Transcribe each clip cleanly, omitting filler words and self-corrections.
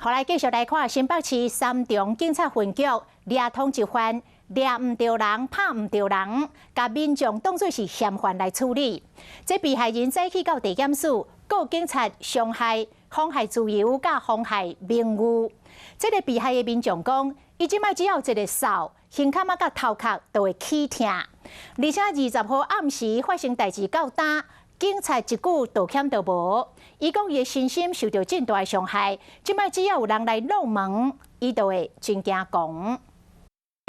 好，來繼續來看新北市三重警察分局掠通緝犯，掠毋著人，拍毋著人，共民眾當做是嫌犯來處理。這被害人早起到地檢署告警察傷害、妨害自由佮妨害名譽。這个被害的民眾講，伊這擺只要一个掃，胸坎仔佮頭殼都會起疼。而且20號暗時發生代誌到今，警察一句道歉都無。伊講伊的身心受著真大的傷害，這擺只要有人來弄門，伊就會真驚狂。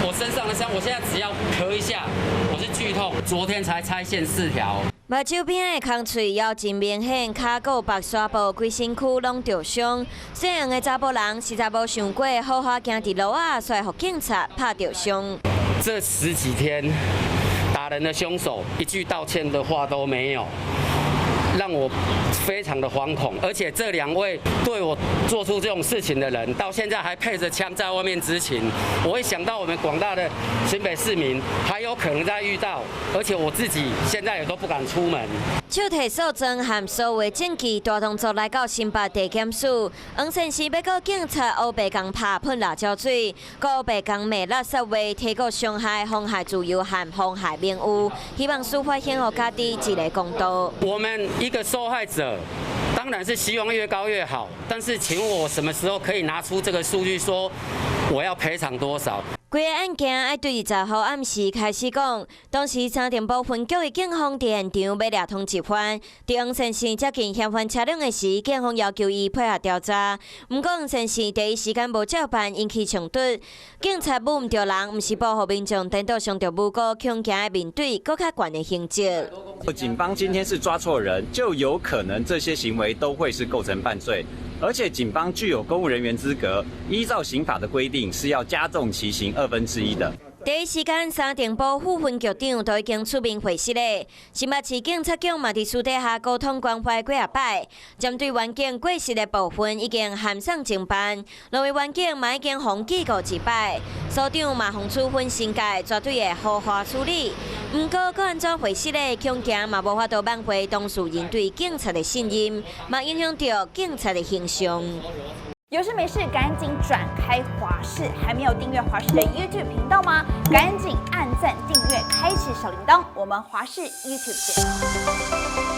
我身上的傷，我現在只要咳一下，我是劇痛。昨天才拆線四條。目睭邊的空喙枵真明顯，跤骨白沙布，規身軀攏著傷。姓黃的查埔人實在無想過，好好行佇路仔，煞予警察拍著傷。這十幾天打人的兇手一句道歉的話都沒有，讓我非常的惶恐。而且這兩位對我做出這種事情的人，到現在還配着槍在外面執勤。我會想到我們廣大的新北市民，還有可能再遇到，而且我自己現在也都不敢出門。手提訴狀和所有證據大動作來到新北地檢署，黃先生欲告警察烏白共拍噴辣椒水，閣烏白共罵垃圾話，提告傷害、妨害自由和妨害名譽，希望司法顯予家己一个公道。我們一個受害者，當然是希望越高越好，但是請問我什麼時候可以拿出這個數據，說我要賠償多少？規个案件愛對20號暗時開始講，當時三重埔分局的警方佇現場欲掠通緝犯，佇黃先生接近嫌犯車輛的時，警方要求伊配合調查。毋過黃先生第一時間無照辦，引起衝突。警察舞毋著人，毋是保護民眾，顛倒傷著無辜，恐驚欲面對閣較懸的刑責。警方今天是抓錯人，就有可能這些行為都會是構成犯罪。而且警方具有公務人員資格，依照刑法的規定是要加重其刑1/2的。第一時間，三重埔副分局長都已經出面回釋咧。新北市警察局嘛佇私底下溝通關懷幾仔擺，針對員警過失的部分已經函送偵辦，兩位員警嘛已經予記過一擺，所長嘛予處分申誡，絕對會好好處理。毋過，閣按怎回釋咧，恐驚嘛無法度挽回當事人對警察的信任，嘛影響著警察的形象。有事沒事，趕緊轉開華視，還沒有訂閱華視的 YouTube 頻道嗎？趕緊按讚、訂閱、開啟小鈴鐺，我們華視 YouTube 見。